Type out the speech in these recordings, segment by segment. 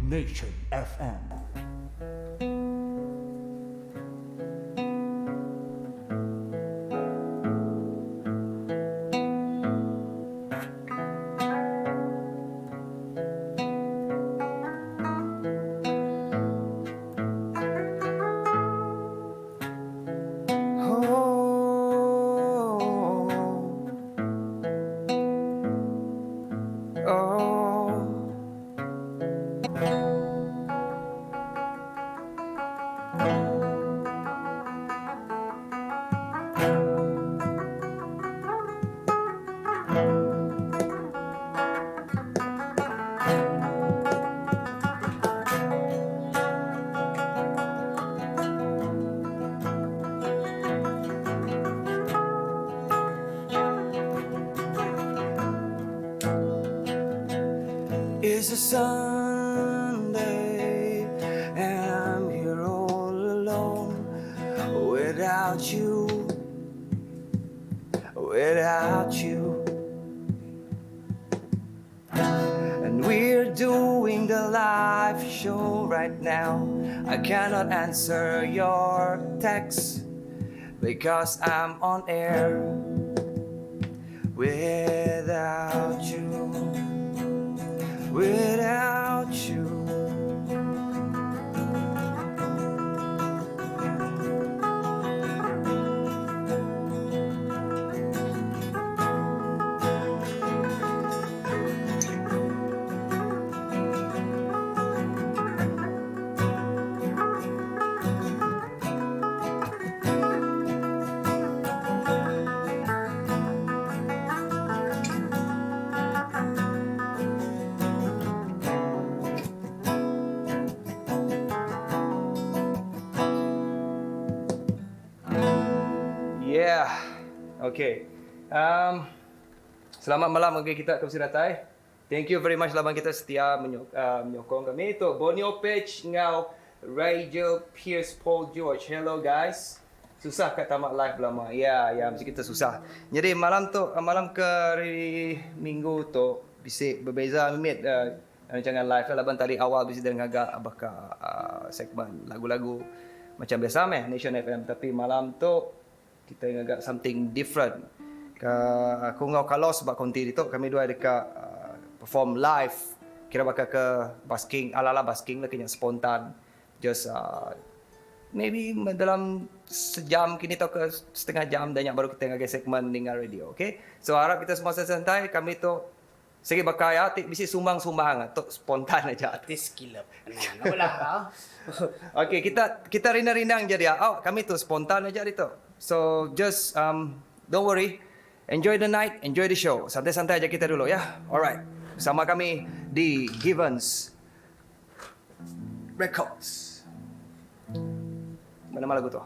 Nation FM. It's a Sunday and I'm here all alone without you, without you. And we're doing the live show right now. I cannot answer your text because I'm on air without you, without you. Yeah. Okay. Um, selamat malam ngagai kita ke bisi datai. Thank you very much laban kita setia menyokong kami tu Borneo Page enggau Rigel Pierce Paul George. Hello guys. Susah ka tama live belama. Ya, ya mesti kita susah. Nyadi malam tu malam ke hari minggu tu bisi bebeza mimit rancangan live lah laban tadi awal bisi deh ngaga baka segmen lagu-lagu macam biasa meh Nation FM tapi malam tu kita ngaga something different. Ka aku enggau Carlos ba konti ditu kami duai deka perform live kira baka ke busking ala-ala busking lah ke nya spontan Just maybe dalam sejam kini tauka setengah jam dah nya baru kita ngagai segmen ninga radio ok. So harap kita semua santai kami tu sigi baka iya ti bisi sumbang-sumbang tu spontan aja. Artis kilap anu lah. Ok kita kita rindang-rindang ja dia au kami tu spontan aja ditu. So just um don't worry enjoy the night enjoy the show santai-santai aja kita dulu ya. Alright bersama kami di Givens. Records. Mana nama lagu tu?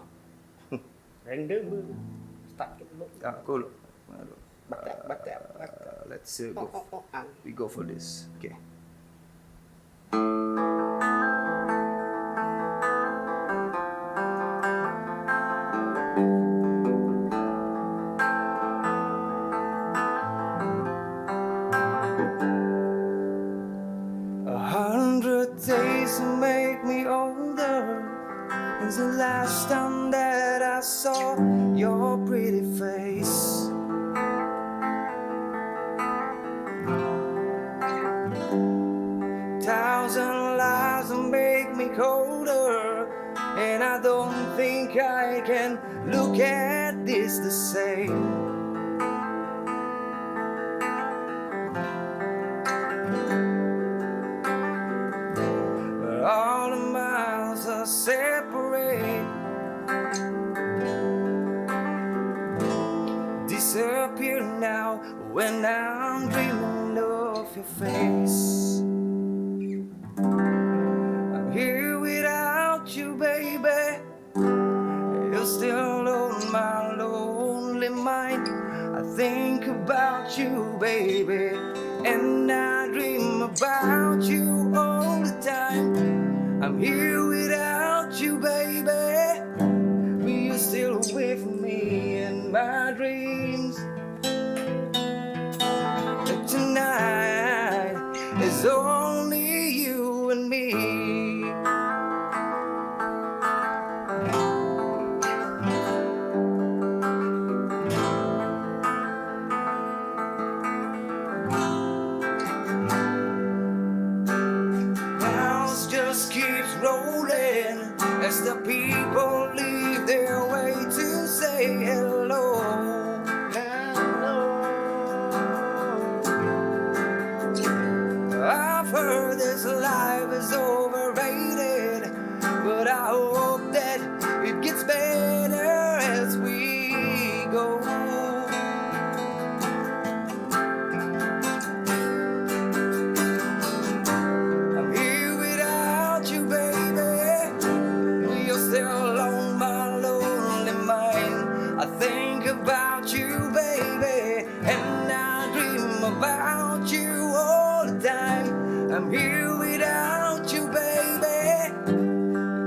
Random. Start ke dulu. Ah, aku dulu. Mana dulu? Batak, batak, batak. Let's go. Oh, oh, oh, ah. We go for this. Okay. A hundred days to make me older Since the last time that I saw your pretty face Thousand lies to make me colder And I don't think I can look at this the same But all the miles are separate Disappear now when I'm dreaming of your face I'm here without you baby You're still on my lonely mind I think about you baby And I dream about you all the time I'm here without you baby But you're still with me in my dreams And tonight is only you and me. And as the people leave their way to say hello. Hello. I've heard this life is overrated, but I hope that it gets better as we go. I'm here without you, baby. You're still on my lonely mind. I think about you, baby, and I dream about you all the time. I'm here without you, baby.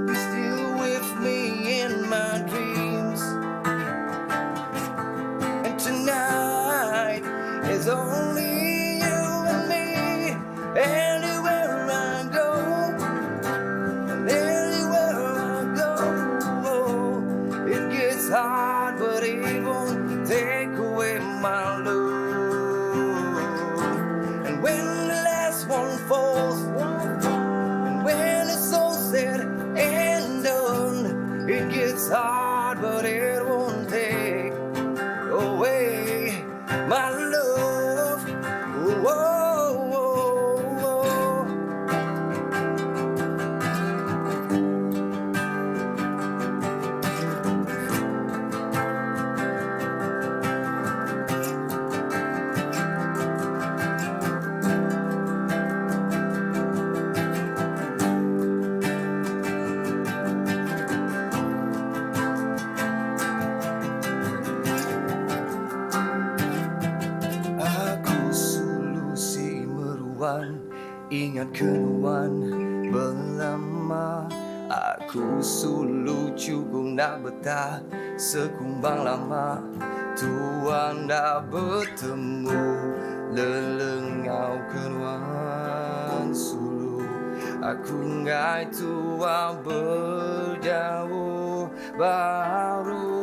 You're still with me in my dreams. And tonight is only you and me. Anywhere I go, and anywhere I go, it gets hard, but it won't take away my love. And when the last one falls, and when it's all said and done, it gets hard, but it won't take away my love. Whoa, whoa, whoa. Aku sulu si meruan ingat ke nuan belama. Aku sulu chukup enda betah sekumbang lama tua enda betemu lelengau ke nuan sulu. Aku enggai tua bejauh baru.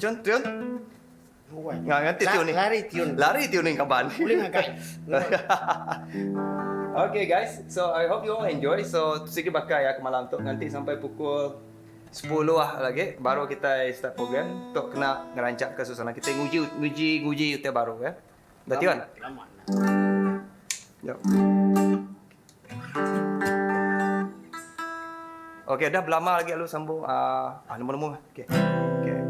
Tune, tune. Nganti tune ni. Lari tune. Lari tune ni kaban. Boleh ngagai. Okay guys, so I hope you all enjoy. So sigi baka ya ke malam tu nganti sampai pukul 10 lah lagi baru kita start program tu kena ngerancak ke suasana kita nguji nguji nguji utai baru ya. Dah tiun? Lama. Jap. Okey, dah belama lagi lalu sambung ah nemu-nemu. Okey. Okey.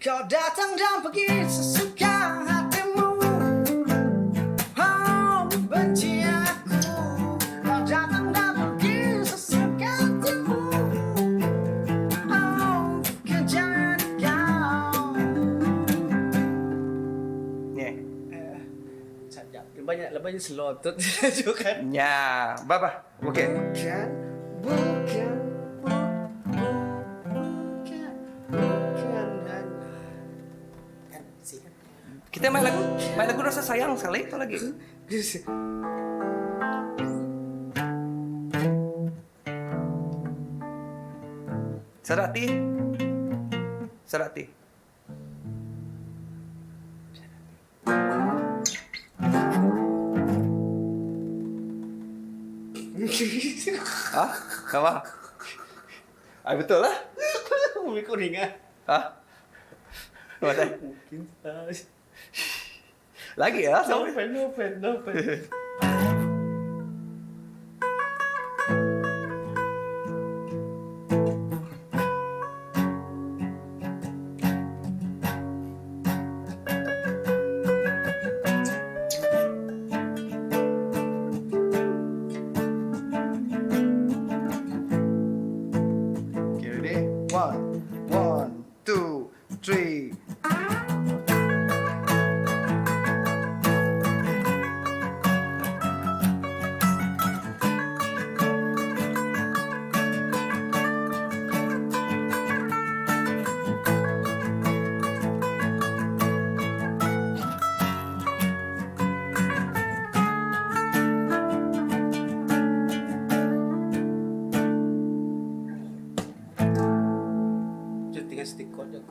Kau datang dan pergi sesuka hatimu. Oh, benci aku. Kau datang dan pergi sesuka hatimu. Oh, kejar kau. Nya. Sajak. Banyak banyak slow tu kan. Nya. Baba. Okey. Bukan, bukan, bukan, bukan hanya. Kan, sih kan. Kita main lagu rasa sayang sekali tu lagi. Sarati. Sarati. Ha? Nama? Ai betul lah. Umi kuning ah. Ha? Mana? Mungkin. Lagi ya? Novel, novel, novel. Okay, ready? One, one, two, three. Tinggal stick chord aku.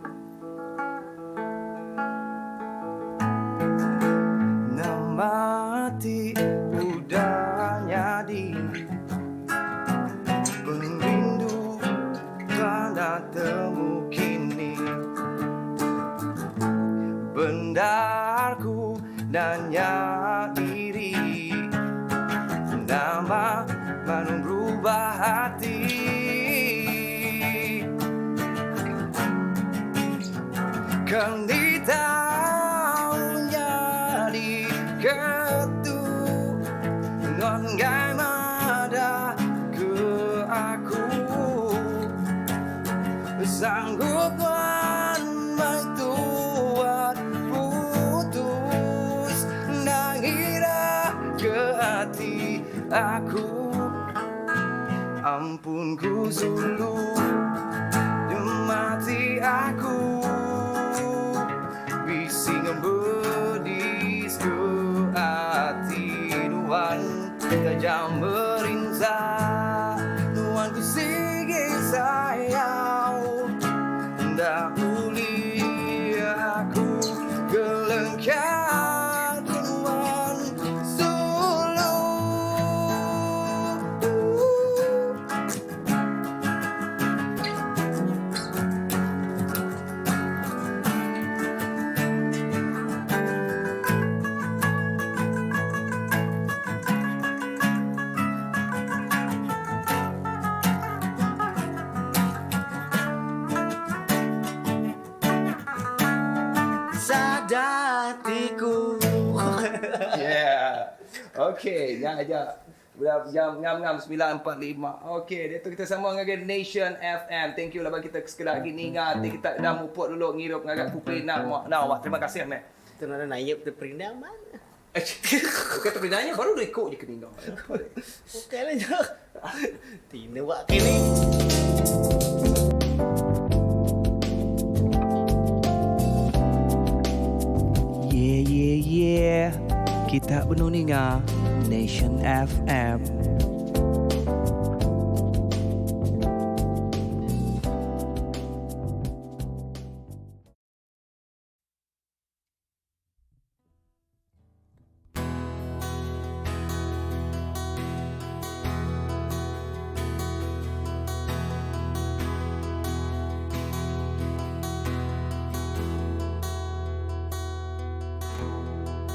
Namati udah nyadi pengrindu tanda temu kini. Bendarku nanya diri, nama manu berubah hati. Kan tahu jadi ketu ngon gai mada ke aku. Sanggup wan mai tuat putus nangira ke hati aku. Ampun ku sulu mati aku. Bisi ngembedis ke hati nuan tajam merinsa nuan ku sigi sayau. Ndak boleh aku gelengkang nuan sulu. Sadatiku. Yeah. Okay, nya aja. Udah jam ngam-ngam 9.45. Okay, dia tu kita sama dengan Nation FM. Thank you lah bagi kita sekali lagi ninga. Nanti kita dah mupuk dulu ngirup ngagak kupi nak mak. Nah, awak terima kasih meh. Itu nada nayep tu perindang mana? Okey, tapi nanya baru dah ikut je ke ninga. Okey lah je. Tina buat kini. Yeah, yeah, yeah. Kita benar ninga Nation FM.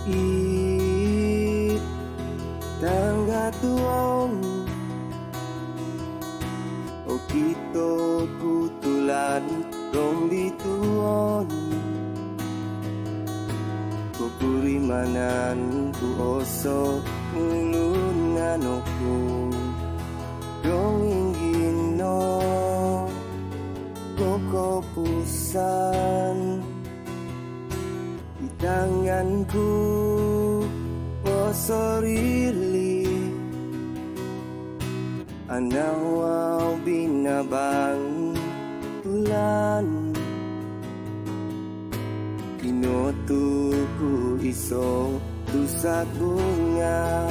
I tangga tuong o kito kutulan rong di tuon. Kurimanan ku oso ngulun anoku Donging gino Koko pusan Di tanganku Osorili Anawaw binabang tulan Kinotuku iso tusak bunga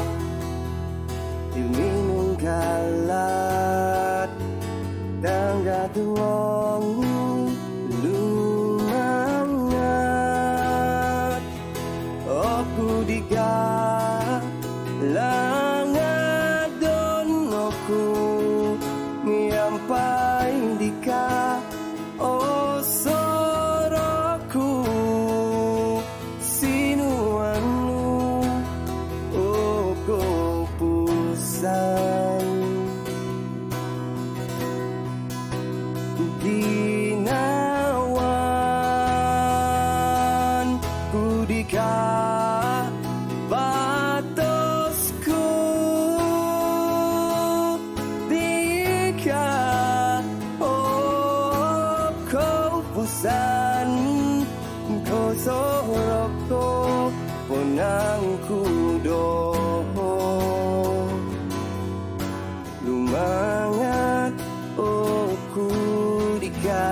Ilminung kalat Tangga tuong lumangat Oku diga langat donoku Miampai dika osoroku Sinuanu oko pusan Ginawan kudika batosku Dika oko pusan Kosoroko ponang kudoho Lumangat oku dika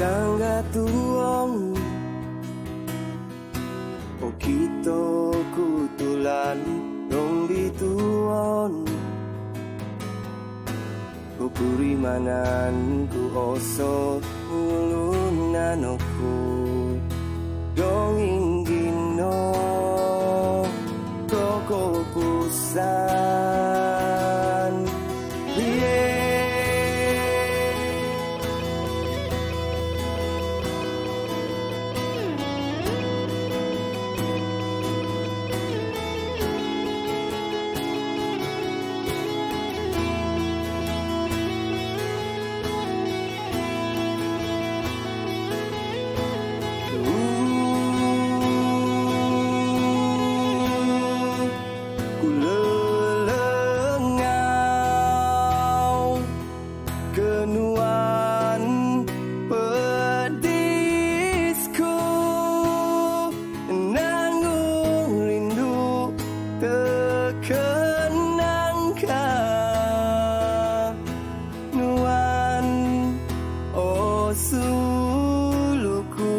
Tangga tuong Okito kutulan dong bituon Kupurimanan ku oso ulunanoku Donging gino Koko pusan Yeah. Ku lelengau kenuan pedisku Nanggung rindu tekenangka Nuan oh suluku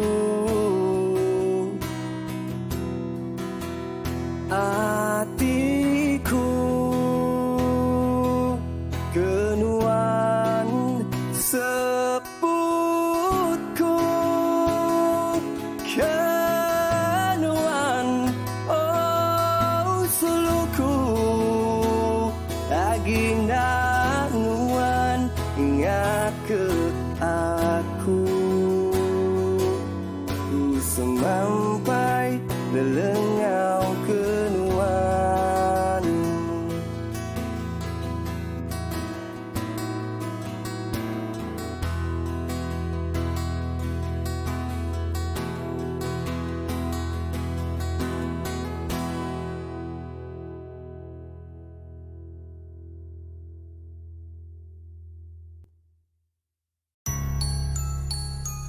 Atiku kenuan seputku Kenuan oh suluku Agina nuan ingat ke aku Ku semampai lelengau kenuan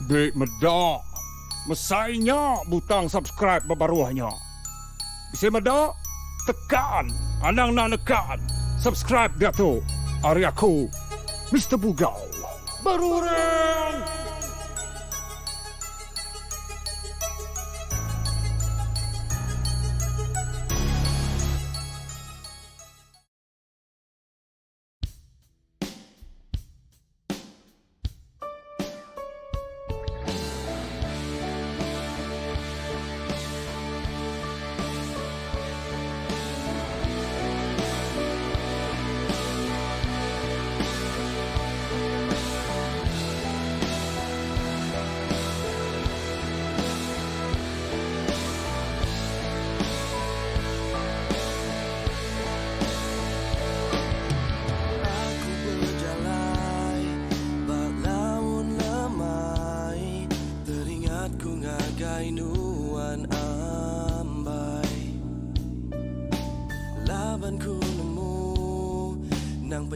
Dek meda. Mesai nya butang subscribe ba baruh nya. Bisi meda? Tekan. Anang enda nekan. Subscribe diatu ari aku Mister Bugau. Berurang!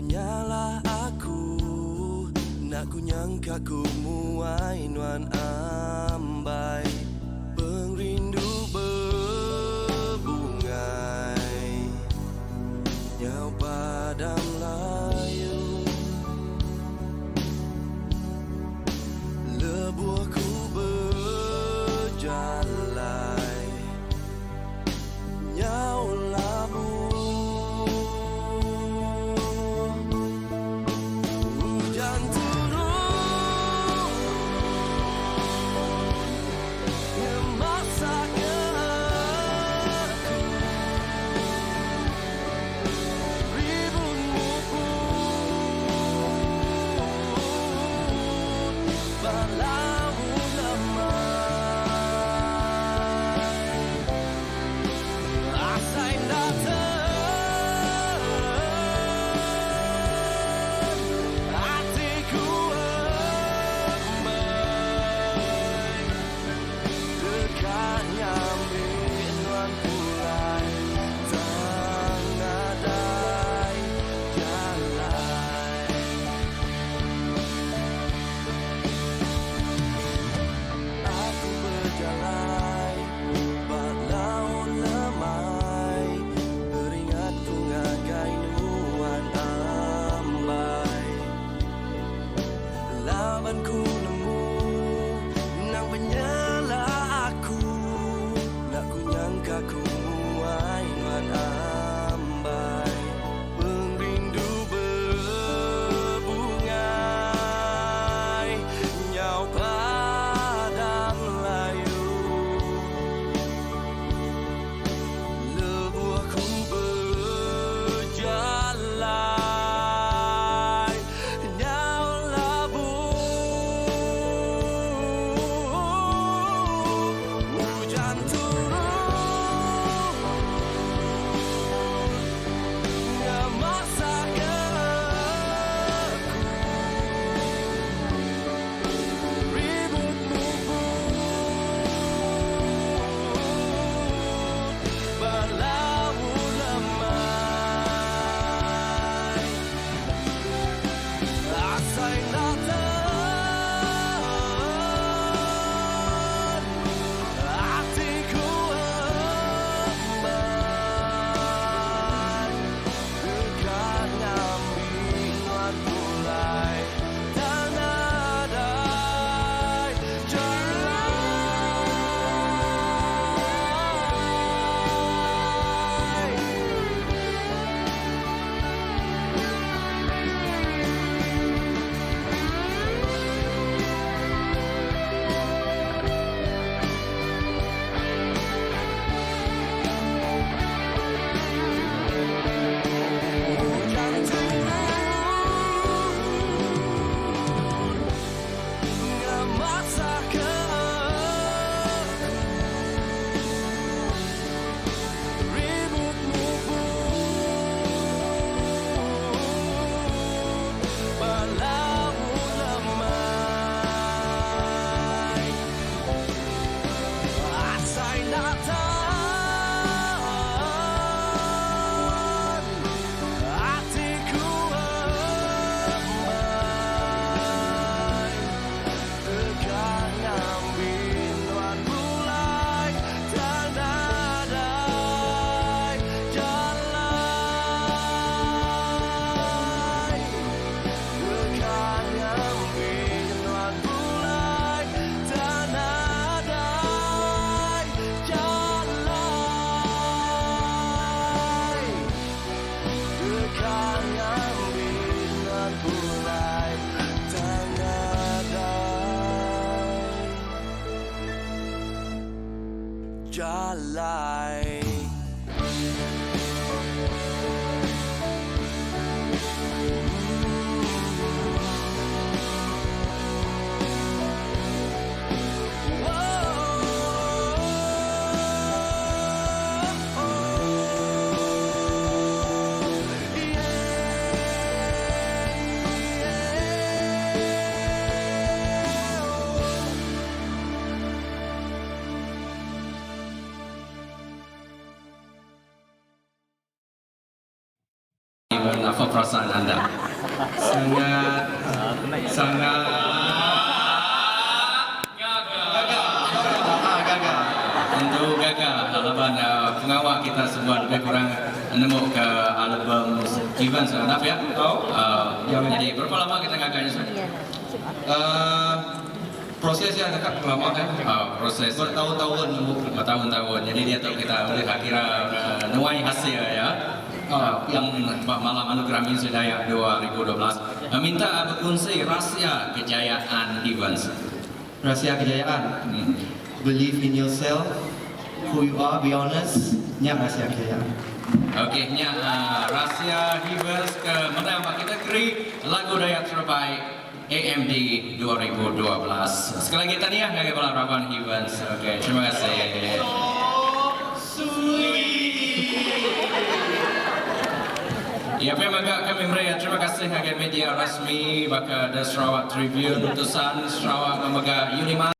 Penyalah aku Enda ku nyangka ku muai nuan ambai Pengerindu bebungai Nyau padam layu Lebuh ku bejalai Nyau labuh Ujan turun Ngemasaka aku Ribut muput Ba laun lemai Asai enda tan Atiku ambai Deka ngambi nuan pulai Tang nadai jalai. Aku bejalai ba laun lemai Beringat ku ngagai nuan ambai Laban ku nemu nang penyalah aku Enda ku nyangka ku muai nuan ambai Pengerindu bebungai Nyau padam layu Lebuh ku bejalai Nyau labuh Ujan turun Ngemasaka aku Ribut muput Ba laun lemai Asai enda tan Atiku ambai Deka ngambi nuan pulai Tang nadai jalai Ujan turun Ngemasaka aku Ribut muput Ba laun lemai Asai enda tan Atiku ambai Deka ngambi nuan pulai Tang nadai jalai Deka ngambi nuan pulai Tang nadai jalai Deka ngambi nuan pulai Tang nadai jalai. Apa perasaan anda? Sangat sangat gaga. Gaga. Tentu gaga laban pengawa kita sebuat lebih kurang nemu ke album Evans enough ya. Jadi berapa lama kita ngaga nya sir? Proses iya deka lama kan. Proses Bertaun-taun nemu. Bertaun-taun. Jadi diatu kita ulih kira nuai hasil ya. Yang ba malam anugerah Music Dayak 2012. Minta bekunsi rahsia kejayaan Evans. Rahsia kejayaan? Believe in yourself, who you are, be honest, nya rahsia kejayaan. Okey, nya rahsia Evans ke menang ba kategori Lagu Dayak Terbaik AMD 2012. Sekali lagi tahniah ngagai bala raban Evans. Okey, terima kasih. Ya pia mega kami meri terima kasih ngagai media rasmi baka The Sarawak Tribune, Utusan Sarawak enggau mega Unimas.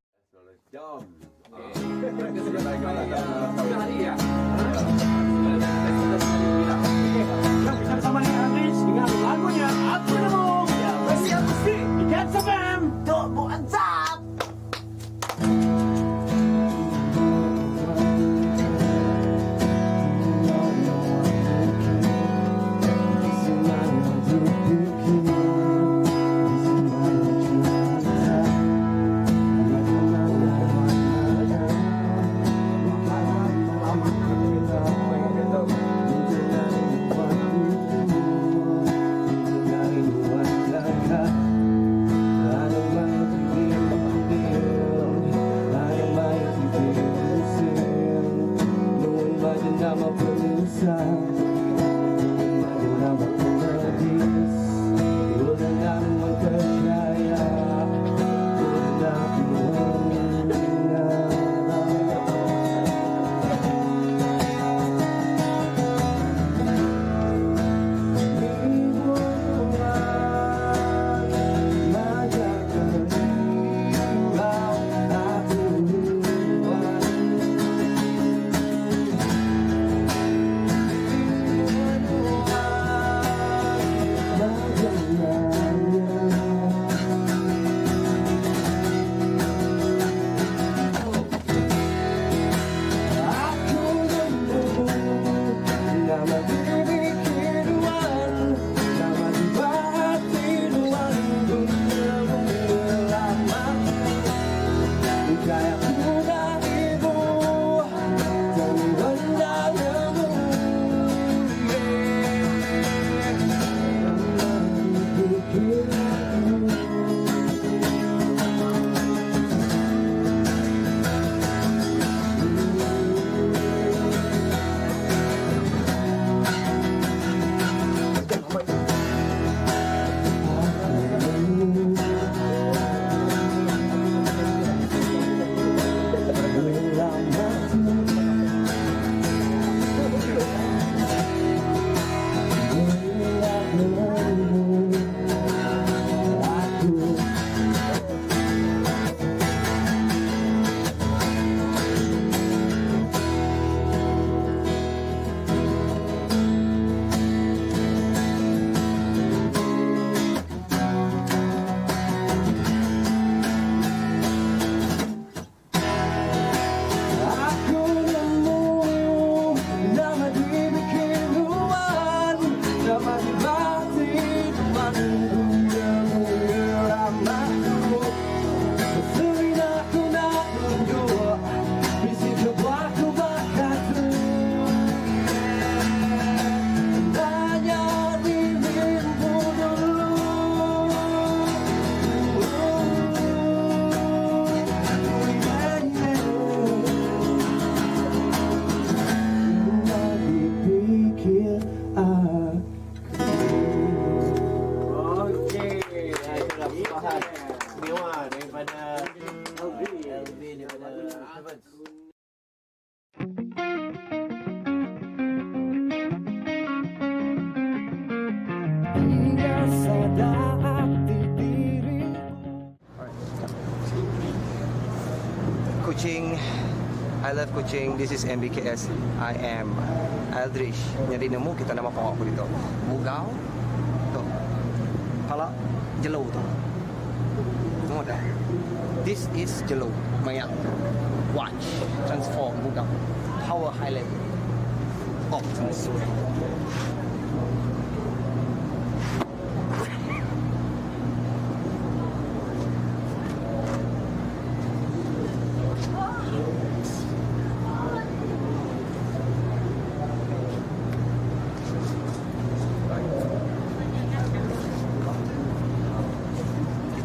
Kuching I love Kuching this is MBKS I am Aldrich nyadi nemu kita nama pengawa aku ditu Mugau tu. jelu tu. Tengok dah. This is jelu maya watch transform buka power high level. Optimus.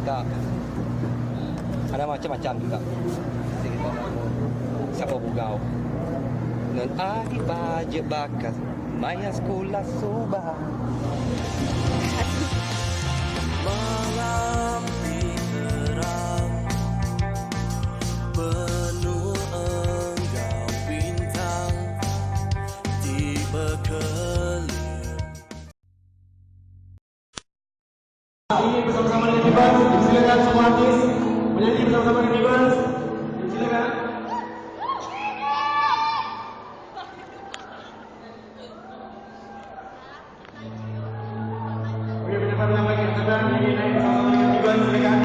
Kita ada macam-macam juga. Jadi kita nemu siapa bugau. Non agi baje bakas maya sekolah subah. Malam di terang penuh enggau bintang ti bekelip. Ini bersama-sama dengan Evans. Silakan semua artis menyanyi bersama-sama dengan Evans. Silakan. Okey, penyampai lagi silakan menyanyi naik bersama-sama dengan Evans. Silakan.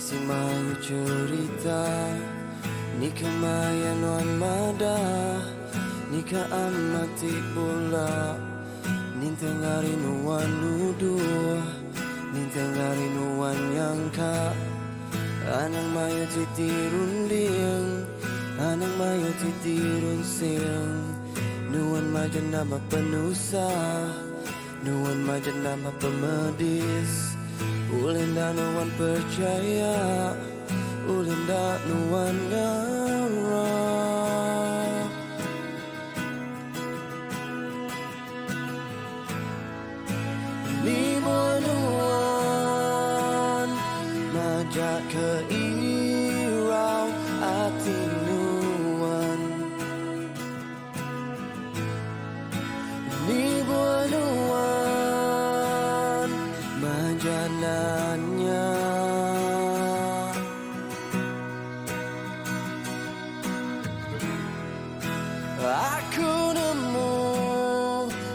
Bisi mayuh cherita Nika maya nuan madah Nika amat ti bula Ninting hari nuan nuduh Ninting hari nuan nyangka Anang mayuh ti dirunding Anang mayuh ti dirunsing Nuan majak nambah penusah Nuan majak nambah pemedis Ulih enda nuan percaya Ulih enda nuan ngarap Nibuh nuan majak ke irau ati nuan. Nibuh nuan majak nanya. Aku nemu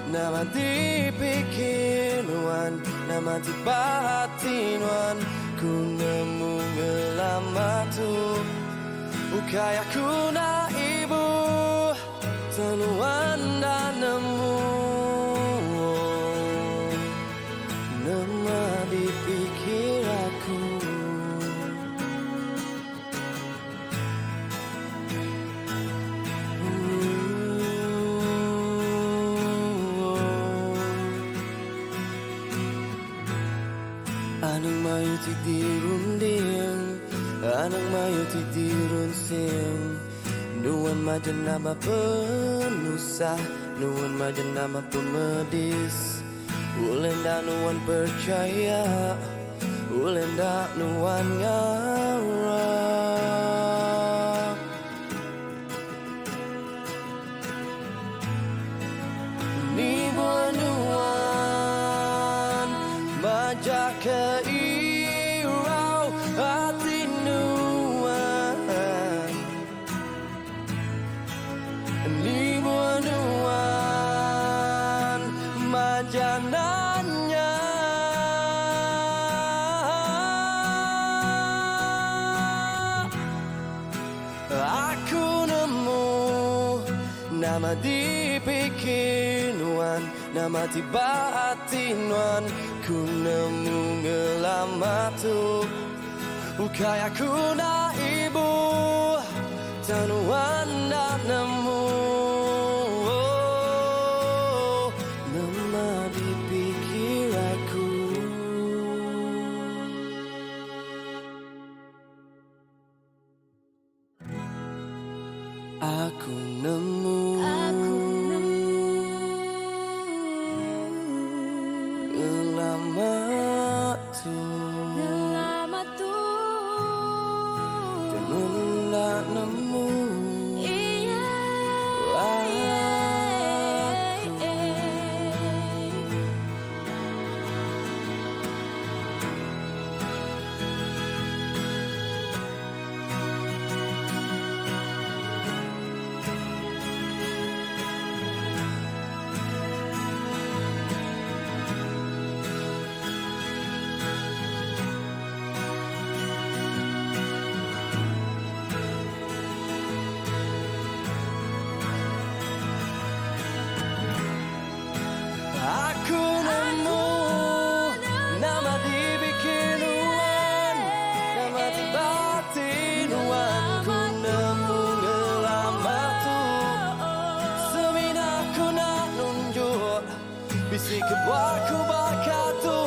nama dipikir nuan, nama ti ba ati nuan. Ku nemu ngelama tu ukai aku enda ibuh tang nuan enda nemu nama dipikir aku. Anang mayuh ti dirunding Anang mayuh ti dirunsing Nuan majak nambah penusah Nuan majak nambah pemedis Ulih enda nuan percaya Ulih enda nuan ngarap Nibuh nuan majak ke irau ati nuan Nibuh nuan majak nanya. Aku nemu nama dipikir nuan, nama ti ba ati nuan. Ku nemu ngelama tu ukai aku enda ibuh tang nuan enda nemu nama dipikir aku. Aku nemu Aku nemu Ngelama tu Ngelama tu Nuan enda nemu Iya Aku Aku nemu nama dipikir nuan, nama ti ba ati nuan. Ku nemu ngelama tu semina ku enda nunjuk bisi kebuah ku baka tu.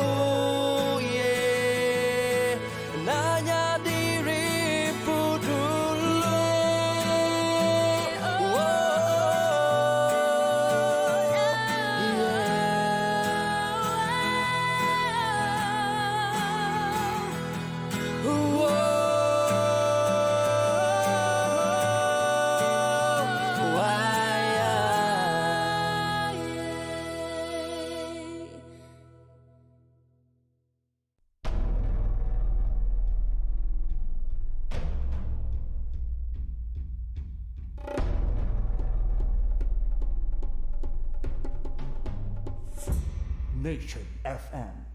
Yeah. Nanya diri empu dulu. Oh, yeah. Whoa, why, Nation FM.